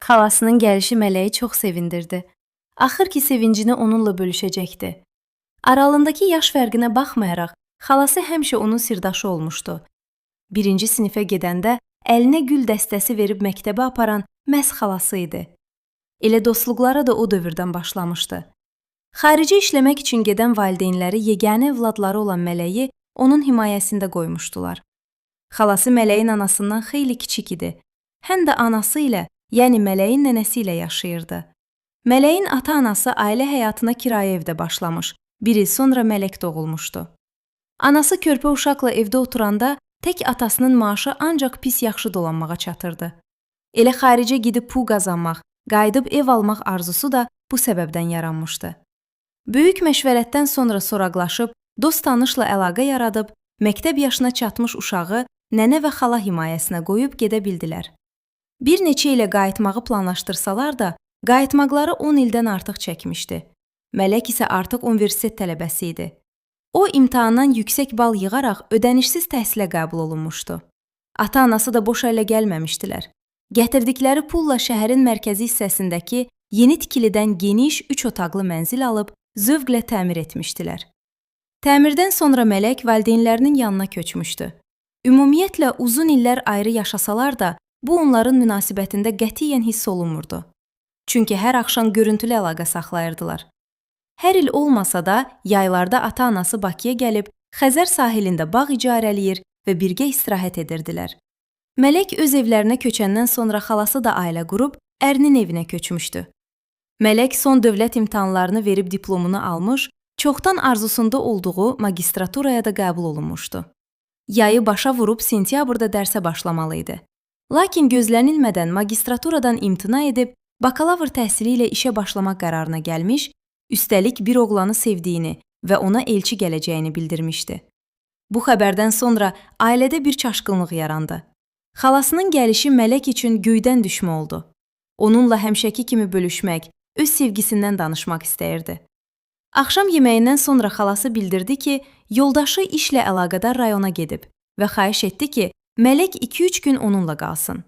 Xalasının gəlişi Mələyi çox sevindirdi. Axır ki, sevincini onunla bölüşəcəkdi. Aralındakı yaş fərqinə baxmayaraq, xalası həmişə onun sirdaşı olmuşdu. Birinci sinifə gedəndə əlinə gül dəstəsi verib məktəbə aparan məhz xalası idi. Elə dostluqlara da o dövrdən başlamışdı. Xaricə işləmək üçün gedən valideynləri yeganə övladları olan Mələyi onun himayəsində qoymuşdular. Xalası Mələyin anasından xeyli kiçik idi. Həm də anası ilə, yəni Mələyin nənəsi ilə yaşayırdı. Mələyin ata-anası ailə həyatına kirayə evdə başlamış. Bir il sonra Mələk doğulmuşdu. Anası körpə uşaqla evdə oturanda tək atasının maaşı ancaq pis yaxşı dolanmağa çatırdı. Elə xaricə gedib pul qazanmaq, qayıdıb ev almaq arzusu da bu səbəbdən yaranmışdı. Böyük məşvərətdən sonra soraqlaşıb, dost tanışla əlaqə yaradıb, məktəb yaşına çatmış uşağı nənə və xala himayəsinə qoyub gedə bildilər. Bir neçə ilə qayıtmağı planlaşdırsalar da, qayıtmaqları 10 ildən artıq çəkmişdi. Mələk isə artıq universitet tələbəsi idi. O imtahandan yüksək bal yığaraq ödənişsiz təhsilə qəbul olunmuşdu. Ata-anası da boş əllə gəlməmişdilər. Gətirdikləri pulla şəhərin mərkəzi hissəsindəki yeni tikilidən geniş 3 otaqlı mənzil alıb zövqlə təmir etmişdilər. Təmirdən sonra Mələk valideynlərinin yanına köçmüşdü. Ümumiyyətlə uzun illər ayrı yaşasalar da, bu onların münasibətində qətiyyən hiss olunmurdu. Çünki hər axşam görüntülü əlaqə saxlayırdılar. Hər il olmasa da, yaylarda ata-anası Bakıya gəlib Xəzər sahilində bağ icarələyir və birgə istirahət edirdilər. Mələk öz evlərinə köçəndən sonra xalası da ailə qurub ərinin evinə köçmüşdü. Mələk son dövlət imtahanlarını verib diplomunu almış, çoxdan arzusunda olduğu magistraturaya da qəbul olunmuşdu. Yayı başa vurub sentyabrda dərsə başlamalı idi. Lakin gözlənilmədən magistraturadan imtina edib bakalavr təhsili ilə işə başlamaq qərarına gəlmiş, üstəlik bir oğlanı sevdiyini və ona elçi gələcəyini bildirmişdi. Bu xəbərdən sonra ailədə bir çaşqınlıq yarandı. Xalasının gəlişi Mələk üçün göydən düşmə oldu. Onunla həmişəki kimi bölüşmək, öz sevgisindən danışmaq istəyirdi. Axşam yeməyindən sonra xalası bildirdi ki, yoldaşı işlə əlaqədar rayona gedib və xahiş etdi ki, Mələk 2-3 gün onunla qalsın.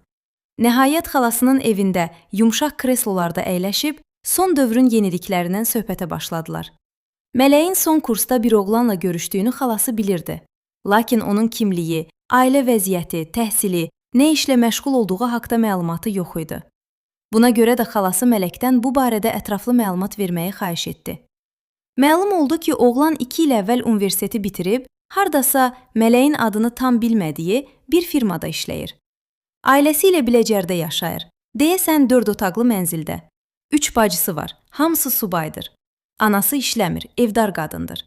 Nəhayət xalasının evində yumşaq kreslolarda əyləşib son dövrün yeniliklərindən söhbətə başladılar. Mələyin son kursda bir oğlanla görüşdüyünü xalası bilirdi. Lakin onun kimliyi, ailə vəziyyəti, təhsili, nə işlə məşğul olduğu haqda məlumatı yox idi. Buna görə də xalası Mələkdən bu barədə ətraflı məlumat verməyi xahiş etdi. Məlum oldu ki, oğlan 2 il əvvəl universiteti bitirib, hardasa Mələyin adını tam bilmədiyi bir firmada işləyir. Ailəsi ilə Biləcərdə yaşayır. Deyəsən 4 otaqlı mənzildə. 3 bacısı var, hamısı subaydır. Anası işləmir, evdar qadındır.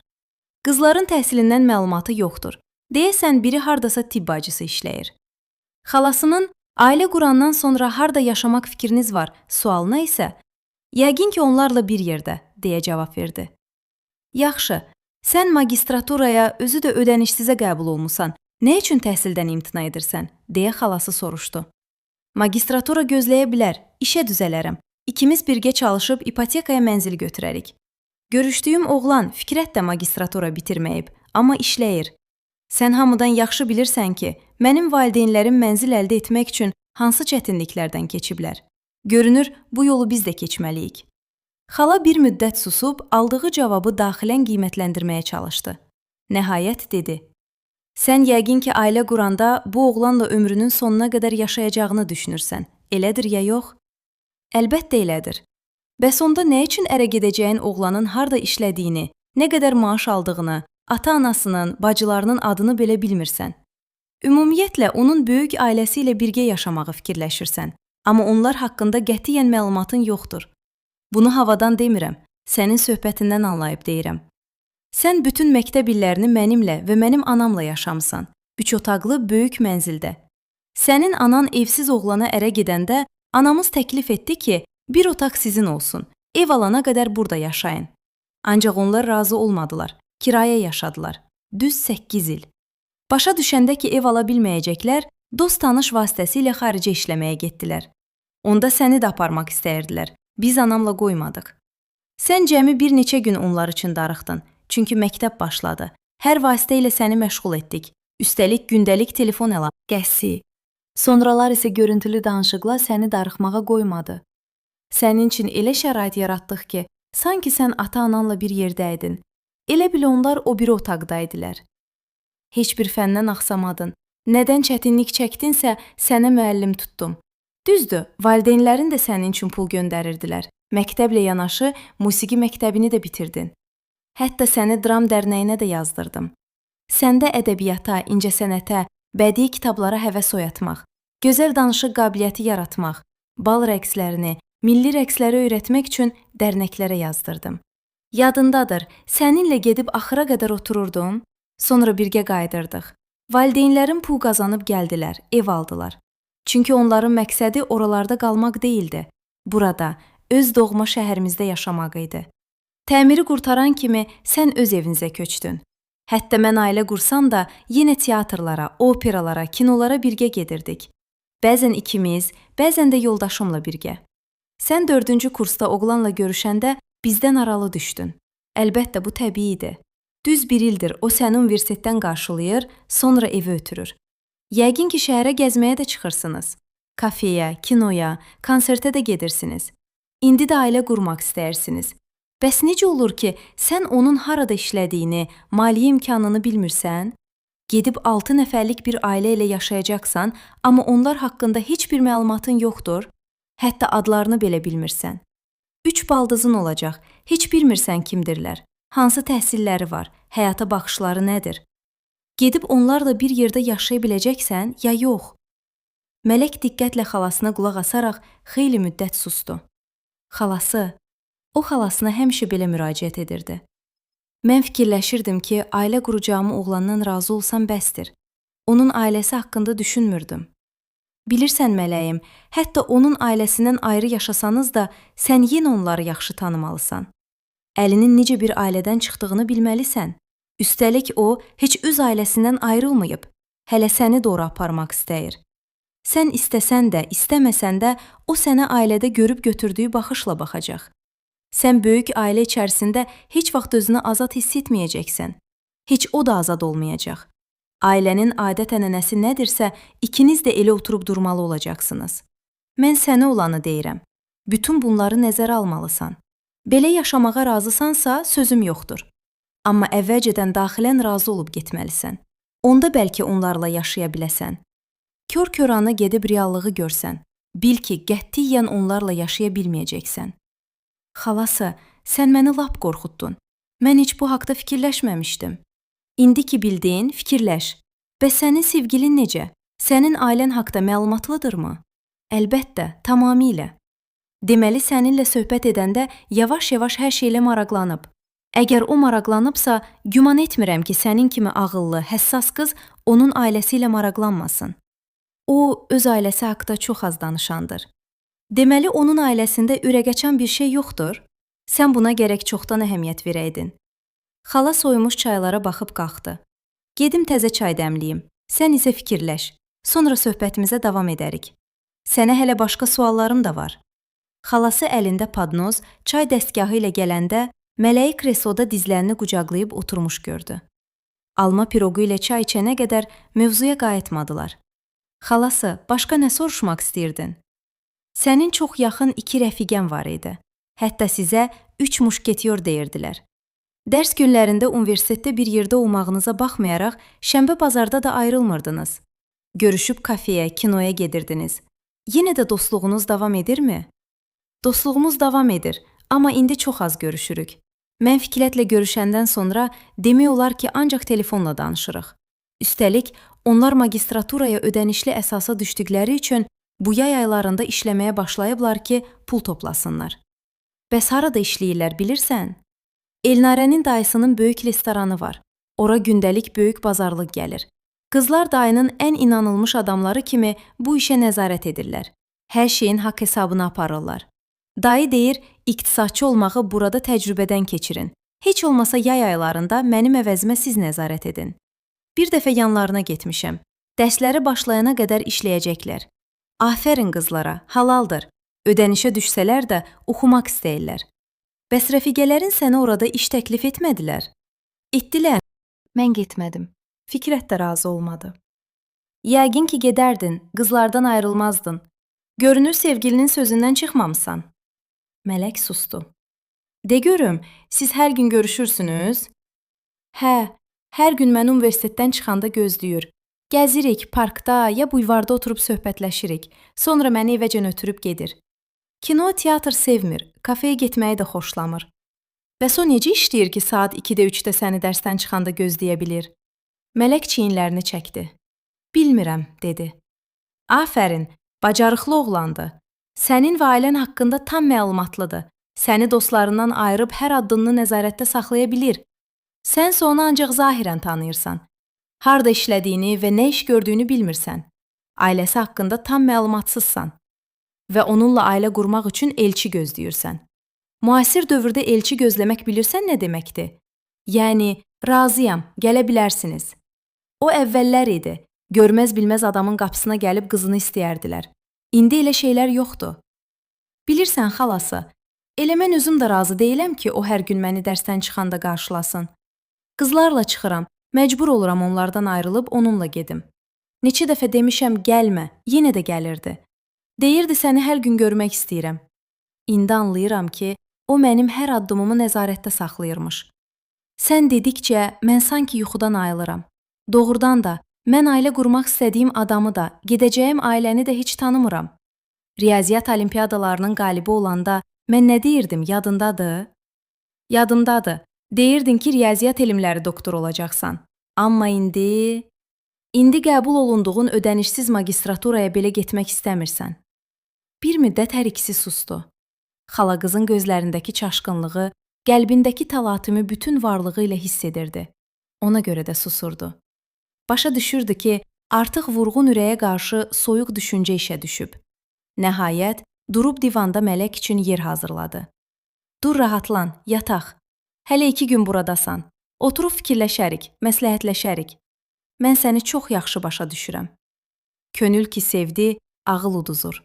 Qızların təhsilindən məlumatı yoxdur. Deyəsən biri hardasa tibb bacısı işləyir. Xalasının ailə qurandan sonra harda yaşamaq fikriniz var sualına isə yəqin ki onlarla bir yerdə deyə cavab verdi. Yaxşı, sən magistraturaya özü də ödənişsizə qəbul olmusan. Nə üçün təhsildən imtina edirsən? Deyə xalası soruşdu. Magistratura gözləyə bilər, işə düzələrəm. İkimiz birgə çalışıb ipotekaya mənzil götürərik. Görüşdüyüm oğlan Fikrət də magistratura bitirməyib, amma işləyir. Sən hamıdan yaxşı bilirsən ki, mənim valideynlərim mənzil əldə etmək üçün hansı çətinliklərdən keçiblər. Görünür, bu yolu biz də keçməliyik. Xala bir müddət susub, aldığı cavabı daxilən qiymətləndirməyə çalışdı. Nəhayət dedi: "Sən yəqin ki, ailə quranda bu oğlanla ömrünün sonuna qədər yaşayacağını düşünürsən. Elədir ya yox?" "Əlbəttə elədir." "Bəs onda nə üçün ərə gedəcəyin oğlanın harda işlədiyini, nə qədər maaş aldığını, ata-anasının, bacılarının adını belə bilmirsən? Ümumiyyətlə onun böyük ailəsi ilə birgə yaşamağı fikirləşirsən, amma onlar haqqında qətiyyən məlumatın yoxdur. Bunu havadan demirəm, sənin söhbətindən anlayıb deyirəm. Sən bütün məktəb illərini mənimlə və mənim anamla yaşamısan. 3 otaqlı böyük mənzildə. Sənin anan evsiz oğlana ərə gedəndə anamız təklif etdi ki, bir otaq sizin olsun. Ev alana qədər burada yaşayın. Ancaq onlar razı olmadılar. Kirayə yaşadılar. Düz 8 il. Başa düşəndə ki, ev ala bilməyəcəklər, dost tanış vasitəsilə xaricə işləməyə getdilər. Onda səni də aparmaq istəyirdilər. Biz anamla qoymadıq. Sən cəmi bir neçə gün onlar üçün darıxdın. Çünki məktəb başladı. Hər vasitə ilə səni məşğul etdik. Üstəlik gündəlik telefon əlaqəsi. Sonralar isə görüntülü danışıqla səni darıxmağa qoymadı. Sənin üçün elə şərait yaratdıq ki, sanki sən ata-ananla bir yerdə idin. Elə bil onlar o biri otaqda idilər. Heç bir fəndən axsamadın. Nədən çətinlik çəkdinsə, sənə müəllim tutdum. Düzdür, valideynlərin də sənin üçün pul göndərirdilər. Məktəblə yanaşı musiqi məktəbini də bitirdin. Hətta səni dram dərnəyinə də yazdırdım. Səndə ədəbiyyata, incəsənətə, bədii kitablara həvəs oyatmaq, gözəl danışıq qabiliyyəti yaratmaq, bal rəqslərini, milli rəqsləri öyrətmək üçün dərnəklərə yazdırdım. Yadındadır, səninlə gedib axıra qədər otururdum, sonra birgə qayıdırdıq. Valideynlərim pul qazanıb gəldilər, ev aldılar. Çünki onların məqsədi oralarda qalmaq deyildi. Burada, öz doğma şəhərimizdə yaşamaq idi. Təmiri qurtaran kimi sən öz evinizə köçdün. Hətta mən ailə qursam da yenə teatrlara, operalara, kinolara birgə gedirdik. Bəzən ikimiz, bəzən də yoldaşımla birgə. Sən 4-cü kursda oğlanla görüşəndə bizdən aralı düşdün. Əlbəttə bu təbii idi. Düz bir ildir o səni universitetdən qarşılayır, sonra evə ötürür. Yəqin ki, şəhərə gəzməyə də çıxırsınız. Kafeyə, kinoya, konsertə də gedirsiniz. İndi də ailə qurmaq istəyirsiniz. Bəs necə olur ki, sən onun harada işlədiyini, maliyyə imkanını bilmirsən? Gedib 6 nəfərlik bir ailə ilə yaşayacaqsan, amma onlar haqqında heç bir məlumatın yoxdur. Hətta adlarını belə bilmirsən. 3 baldızın olacaq, heç bilmirsən kimdirlər, hansı təhsilləri var, həyata baxışları nədir? Gedib onlarla bir yerdə yaşaya biləcəksən ya yox? Mələk diqqətlə xalasına qulaq asaraq xeyli müddət sustu. Xalası, o xalasına həmişə belə müraciət edirdi. Mən fikirləşirdim ki, ailə quracağımı oğlandan razı olsam bəsdir. Onun ailəsi haqqında düşünmürdüm. Bilirsən mələyim, hətta onun ailəsindən ayrı yaşasanız da sən yenə onları yaxşı tanımalısan. Əlinin necə bir ailədən çıxdığını bilməlisən. Üstəlik o, heç öz ailəsindən ayrılmayıb. Hələ səni də ora aparmaq istəyir. Sən istəsən də, istəməsən də o sənə ailədə görüb götürdüyü baxışla baxacaq. Sən böyük ailə içərisində heç vaxt özünü azad hiss etməyəcəksən. Heç o da azad olmayacaq. Ailənin adət-ənənəsi nədirsə, ikiniz də elə oturub durmalı olacaqsınız. Mən sənə olanı deyirəm. Bütün bunları nəzərə almalısan. Belə yaşamağa razısansa, sözüm yoxdur. Amma əvvəlcədən daxilən razı olub getməlisən. Onda bəlkə onlarla yaşaya biləsən. Kör-körana gedib reallığı görsən, bil ki, qətiyyən onlarla yaşaya bilməyəcəksən. Xalası, sən məni lap qorxutdun. Mən heç bu haqda fikirləşməmişdim. İndi ki bildin, fikirləş. Bəs sənin sevgilin necə? Sənin ailən haqda məlumatlıdırmı? Əlbəttə, tamamilə. Deməli, səninlə söhbət edəndə yavaş-yavaş hər şeylə maraqlanıb. Əgər o maraqlanıbsa, güman etmirəm ki, sənin kimi ağıllı, həssas qız onun ailəsi ilə maraqlanmasın. O, öz ailəsi haqda çox az danışandır. Deməli, onun ailəsində ürəkaçan bir şey yoxdur? Sən buna gərək çoxdan əhəmiyyət verəydin. Xala soyumuş çaylara baxıb qalxdı. Gedim təzə çay dəmləyim. Sən isə fikirləş. Sonra söhbətimizə davam edərik. Sənə hələ başqa suallarım da var. Xalası əlində padnoz, çay dəstgahı ilə gələndə Mələyi kresloda dizlərini qucaqlayıb oturmuş gördü. Alma piroqu ilə çay içənə qədər mövzuya qayıtmadılar. Xalası, başqa nə soruşmaq istəyirdin? Sənin çox yaxın 2 rəfiqən var idi. Hətta sizə 3 muşketyor deyirdilər. Dərs günlərində universitetdə bir yerdə olmağınıza baxmayaraq, şənbə bazarda da ayrılmırdınız. Görüşüb kafeyə, kinoya gedirdiniz. Yenə də dostluğunuz davam edirmi? Dostluğumuz davam edir, amma indi çox az görüşürük. Mən Fikrətlə görüşəndən sonra demək olar ki, ancaq telefonla danışırıq. Üstəlik, onlar magistraturaya ödənişli əsasa düşdükləri üçün bu yay aylarında işləməyə başlayıblar ki, pul toplasınlar. Bəs harada işləyirlər bilirsən? Elnarənin dayısının böyük restoranı var. Ora gündəlik böyük bazarlıq gəlir. Qızlar dayının ən inanılmış adamları kimi bu işə nəzarət edirlər. Hər şeyin haqq hesabını aparırlar. Dayı deyir, iqtisadçı olmağı burada təcrübədən keçirin. Heç olmasa yay aylarında mənim əvəzimə siz nəzarət edin. Bir dəfə yanlarına getmişəm. Dərsləri başlayana qədər işləyəcəklər. Afərin qızlara, halaldır. Ödənişə düşsələr də oxumaq istəyirlər. Bəs rəfiqələrin sənə orada iş təklif etmədilər? Etdilər. Mən getmədim. Fikrət də razı olmadı. Yəqin ki gedərdin, qızlardan ayrılmazdın. Görünür sevgilinin sözündən çıxmamısan. Mələk sustu. De görüm, siz hər gün görüşürsünüz? Hə, hər gün məni universitetdən çıxanda gözləyir. Gəzirik, parkda ya bulvarda oturub söhbətləşirik. Sonra məni evəcən ötürüb gedir. Kino, teatr sevmir, kafeyə getməyi də xoşlamır. Bəs o necə işləyir ki, saat 2-də 3-də səni dərsdən çıxanda gözləyə bilir? Mələk çiyinlərini çəkdi. Bilmirəm, dedi. Afərin, bacarıqlı oğlandı. Sənin və ailən haqqında tam məlumatlıdır. Səni dostlarından ayırıb hər addımını nəzarətdə saxlaya bilir. Sənsə onu ancaq zahirən tanıyırsan. Harda işlədiyini və nə iş gördüyünü bilmirsən. Ailəsi haqqında tam məlumatsızsan və onunla ailə qurmaq üçün elçi gözləyirsən. Müasir dövrdə elçi gözləmək bilirsən nə deməkdir? Yəni, razıyam, gələ bilərsiniz. O əvvəllər idi. Görməz bilməz adamın qapısına gəlib qızını istəyərdilər. İndi elə şeylər yoxdur. Bilirsən xalası, elə mən özüm də razı deyiləm ki, o hər gün məni dərsdən çıxanda qarşılasın. Qızlarla çıxıram, məcbur oluram onlardan ayrılıb onunla gedim. Neçə dəfə demişəm gəlmə, yenə də gəlirdi. Deyirdi səni hər gün görmək istəyirəm. İndi anlayıram ki, o mənim hər addımımı nəzarətdə saxlayırmış. Sən dedikcə mən sanki yuxudan ayılıram. Doğrudan da mən ailə qurmaq istədiyim adamı da, gedəcəyim ailəni də heç tanımıram. Riyaziyyat olimpiyadalarının qalibi olanda mən nə deyirdim, yadındadır? Yadımdadır. Deyirdin ki, riyaziyyat elmləri doktoru olacaqsan. Amma indi qəbul olunduğun ödənişsiz magistraturaya belə getmək istəmirsən. Bir müddət hər ikisi sustu. Xala qızın gözlərindəki çaşqınlığı, qəlbindəki təlatümü bütün varlığı ilə hiss edirdi. Ona görə də susurdu. Başa düşürdü ki, artıq vurğun ürəyə qarşı soyuq düşüncə işə düşüb. Nəhayət, durub divanda Mələk üçün yer hazırladı. Dur rahatlan, yataq. Hələ 2 gün buradasan. Oturub fikirləşərik, məsləhətləşərik. Mən səni çox yaxşı başa düşürəm. Könül ki sevdi, ağıl uduzur.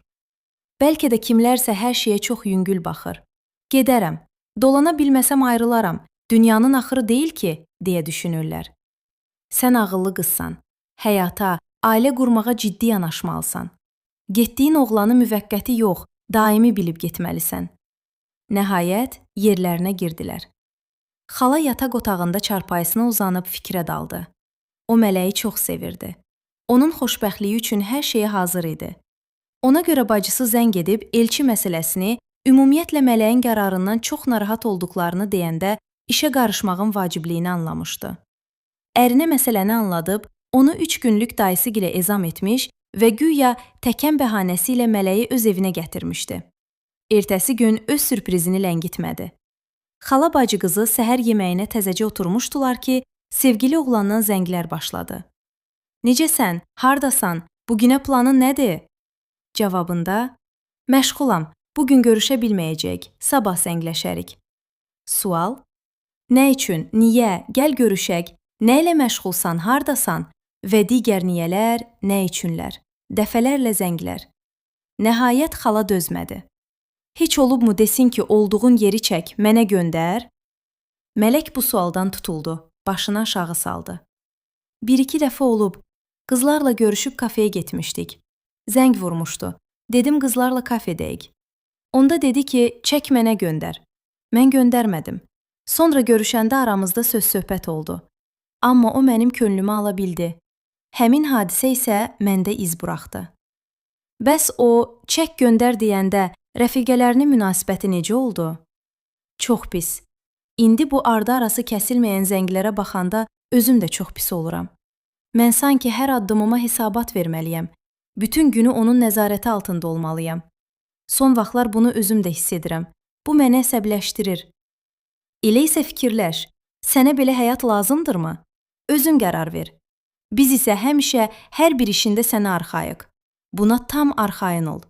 Bəlkə də kimlərsə hər şeyə çox yüngül baxır. Gedərəm, dolana bilməsəm ayrılaram, dünyanın axırı deyil ki, deyə düşünürlər. Sən ağıllı qızsan, həyata, ailə qurmağa ciddi yanaşmalısan. Getdiyin oğlanı müvəqqəti yox, daimi bilib getməlisən. Nəhayət, yerlərinə girdilər. Xala yataq otağında çarpayısına uzanıb fikrə daldı. O Mələyi çox sevirdi. Onun xoşbəxtliyi üçün hər şeyə hazır idi. Ona görə bacısı zəng edib elçi məsələsini, ümumiyyətlə Mələyin qərarından çox narahat olduqlarını deyəndə işə qarışmağın vacibliyini anlamışdı. Ərinə məsələni anladıb, onu 3 günlük dayısı ilə ezam etmiş və güya təkən bəhanəsi ilə Mələyi öz evinə gətirmişdi. Ertəsi gün öz sürprizini ləngitmədi. Xala bacı qızı səhər yeməyinə təzəcə oturmuşdular ki, sevgili oğlandan zənglər başladı. Necəsən, hardasan, bugünə planın nədir? Cavabında, məşğulam, bugün görüşə bilməyəcəyik, sabah zəngləşərik. Sual, nə üçün, niyə, gəl görüşək, nə ilə məşğulsan, hardasan və digər niyələr, nə üçünlər, dəfələrlə zənglər. Nəhayət xala dözmədi. Heç olubmu desin ki, olduğun yeri çək, mənə göndər? Mələk bu sualdan tutuldu, başını aşağı saldı. 1-2 dəfə olub, qızlarla görüşüb kafeyə getmişdik. Zəng vurmuşdu. Dedim qızlarla kafedəyik. Onda dedi ki, çək mənə göndər. Mən göndərmədim. Sonra görüşəndə aramızda söz-söhbət oldu. Amma o mənim könlümü ala bildi. Həmin hadisə isə məndə iz buraxdı. Bəs o, çək göndər deyəndə rəfiqələrinin münasibəti necə oldu? Çox pis. İndi bu ardı arası kəsilməyən zənglərə baxanda özüm də çox pis oluram. Mən sanki hər addımıma hesabat verməliyəm. Bütün günü onun nəzarəti altında olmalıyam. Son vaxtlar bunu özüm də hiss edirəm. Bu məni əsəbləşdirir. Elə isə fikirləş, sənə belə həyat lazımdırmı? Özün qərar ver. Biz isə həmişə hər bir işində sənə arxayıq. Buna tam arxayın ol.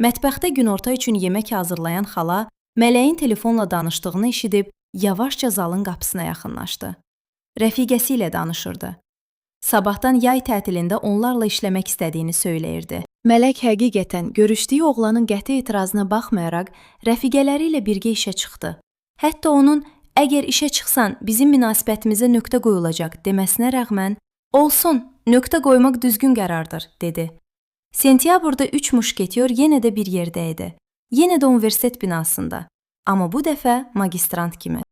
Mətbəxdə günorta üçün yemək hazırlayan xala Mələyin telefonla danışdığını eşidib yavaşca zalın qapısına yaxınlaşdı. Rəfiqəsi ilə danışırdı. Sabahdan yay tətilində onlarla işləmək istədiyini söyləyirdi. Mələk həqiqətən görüşdüyü oğlanın qəti etirazına baxmayaraq rəfiqələri ilə birgə işə çıxdı. Hətta onun əgər işə çıxsan bizim münasibətimizə nöqtə qoyulacaq deməsinə rəğmən olsun Nöqtə qoymaq düzgün qərardır, dedi. Sentyabrda 3 muşketyor yenə də bir yerdə idi. Yenə də universitet binasında. Amma bu dəfə magistrant kimi.